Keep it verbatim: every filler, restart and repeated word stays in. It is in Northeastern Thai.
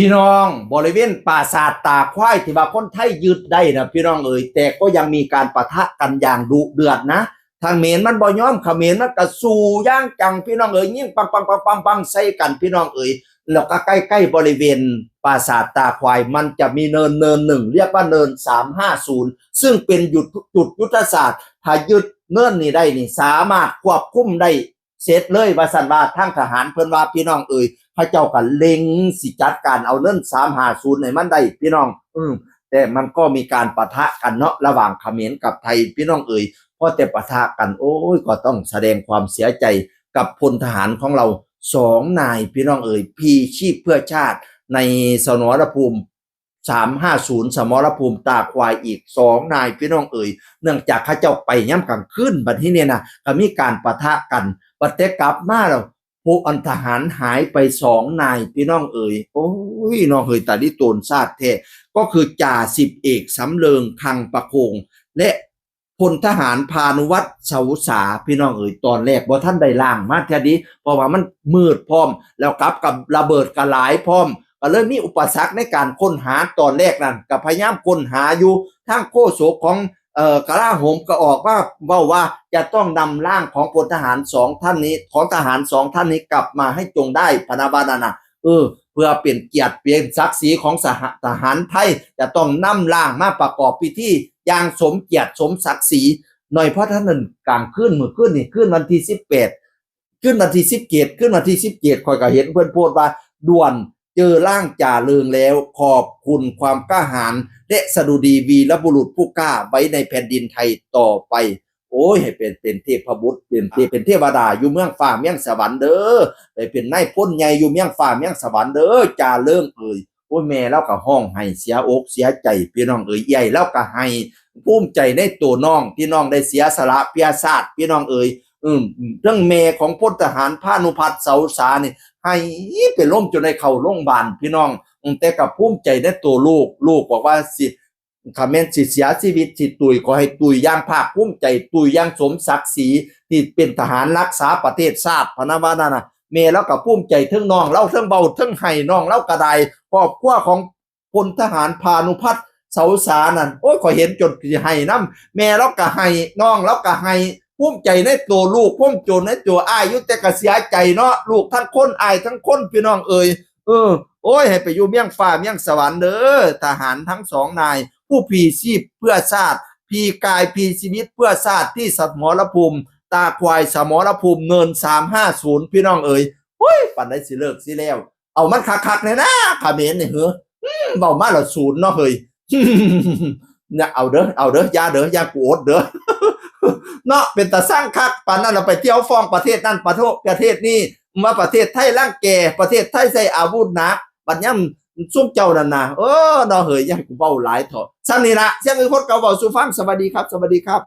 พี่น้อง บริเวณปราสาทตาควายที่ว่าคนไทยยึดได้นะพี่น้องเอ๋ย แต่ก็ยังมีการปะทะกันอย่างดุเดือดนะ ทางเขมรมันบ่ยอม เขมรมันก็สู้อย่างจังพี่น้องเอ๋ย ยิงปังปังปังปังปังใส่กันพี่น้องเอ๋ย แล้วก็ใกล้ๆบริเวณปราสาทตาควายมันจะมีเนินเนินหนึ่ง เรียกว่าเนินสามห้าศูนย์ ซึ่งเป็นจุดจุดยุทธศาสตร์ ถ้ายึดเนินนี้ได้นี่สามารถควบคุมได้ เสร็จเลยว่าซั่นว่า ทางทหารเพิ่นว่าพี่น้องเอ๋ย เขาเจ้าก็เล็งสิจัดการเอาเนินสามห้าศูนย์ให้มันได้พี่น้อง อืมแต่มันก็มีการปะทะกันเนาะ ระหว่างเขมรกับไทยพี่น้องเอ๋ย พอแต่ปะทะกัน โอ้ย ก็ต้องแสดงความเสียใจกับพลทหารของเราสองนายพี่น้องเอ๋ย พลีชีพเพื่อชาติในสมรภูมิ สามห้าศูนย์ สมรภูมิตาควายอีกสองนายพี่น้องเอ๋ย เนื่องจากเขาเจ้าไปยามกลางคืน บัดนี้เนี่ยนะ ก็มีการปะทะกัน บัดแต่กลับมาแล้ว พวกอันทหารหายไปสองนายพี่น้องเอ๋ย โอ้ย น้องเอ๋ย ตาลิโตนชาติแท้ ก็คือจ่าสิบเอกสำเริง คังประโคง และพลทหารพานุวัฒน์ เสาสา พี่น้องเอ๋ย ตอนแรกบ่ทันได้ล่างมาเทื่อดี เพราะว่ามันมืดพร้อม แล้วกับกับระเบิดก็หลายพร้อม ก็เลยมีอุปสรรคในการค้นหา ตอนแรกนั่นก็พยายามค้นหาอยู่ ทางโฆษกของ เอ่อกลาโหมก็ออกมาเว้าว่าจะต้องนำร่างของพลทหารสองท่านนี้ ของทหารสองท่านนี้กลับมาให้จงได้ พะนะว่านั่นน่ะ เออ เพื่อเป็นเกียรติเป็นศักดิ์ศรีของสห- ทหารไทย จะต้องนำร่างมาประกอบพิธีอย่างสมเกียรติสมศักดิ์ศรี หน่อยเพราะท่านนั้นกลางคืน มื้อคืนนี่ คืนวันที่สิบแปด คืนวันที่สิบเจ็ด คืนวันที่สิบเจ็ด ข้อยก็เห็นเพิ่นโพสต์ว่า ด่วน เจอร่างจ่าเริงแล้ว ขอบคุณความกล้าหาญ และสดุดีวีรบุรุษผู้กล้าไว้ในแผ่นดินไทยต่อไป โอ้ย ให้เป็นเป็นเทพบุตร เป็นเทพเป็นเทวดาอยู่เมืองฟ้าเมืองสวรรค์เด้อ ไปเป็นนายพลใหญ่อยู่เมืองฟ้าเมืองสวรรค์เด้อ จ่าเริงเอ๋ย โอ้ย แม่ลาวก็ฮ้องไห้เสียอกเสียใจพี่น้องเอ๋ย เอื้อยลาวก็ไห้ ภูมิใจในตัวน้องที่น้องได้เสียสละเพื่อชาติพี่น้องเอ๋ย อืม ทั้งแม่ของพลทหารพานุพัฒน์ เสาสานี่ไห้เป็นลมจนได้เข้าโรงพยาบาลพี่น้อง อืม แต่ก็ภูมิใจในตัวลูก ลูกบอกว่าสิ คันแม่นสิเสียชีวิตสิตุย ขอให้ตุยอย่างภาคภูมิใจ ตุยอย่างสมศักดิ์ศรี ที่เป็นทหารรักษาประเทศชาติ พะนะว่านั่นน่ะ แม่ลาวก็ภูมิใจ ทั้งน้องลาวทั้งเว้าทั้งไห้ น้องลาวก็ได้ ครอบครัวของพลทหารพานุพัฒน์ เสาสานั่น โอ้ย ข้อยเห็นจนสิไห้นำ แม่ลาวก็ไห้ น้องลาวก็ไห้ ภูมิใจในตัวลูก ภูมิใจในตัวอ้าย อยู่แต่ก็เสียใจเนาะ ลูกทั้งคน อ้ายทั้งคน พี่น้องเอ๋ย เออ โอ้ย ให้ไปอยู่เมืองฟ้าเมืองสวรรค์เด้อ ทหารทั้งสองนาย ผู้พลีชีพเพื่อชาติ พลีกายพลีชีวิตเพื่อชาติ ที่สมรภูมิตาควาย สมรภูมิเนินสามห้าศูนย์ พี่น้องเอ๋ย โอ้ย ปานใดสิเลิกสิแล้ว เอามันคักๆแน่นะ เขมรนี่ เฮ้อ อืม เว้ามาแล้วสูนเนาะเฮ้ย เนี่ย เอาเด้อ เอาเด้อ อย่าเด้อ อย่ากูอดเด้อ เนาะ เป็นตาซังคัก ปานนั้นเราไปเที่ยวฟ้องประเทศนั่นประเทศ ประเทศนี้ ว่าประเทศไทยรังแก ประเทศไทยใช้อาวุธหนัก บัดยามซุมเจ้านั่นนะ เออ เนาะเฮ้ย อย่าให้กูเว้าหลายเถาะ ส่ำนี้ละ เสียงอื่นคนเก่าเว้าสู่ฟัง สวัสดีครับ สวัสดีครับ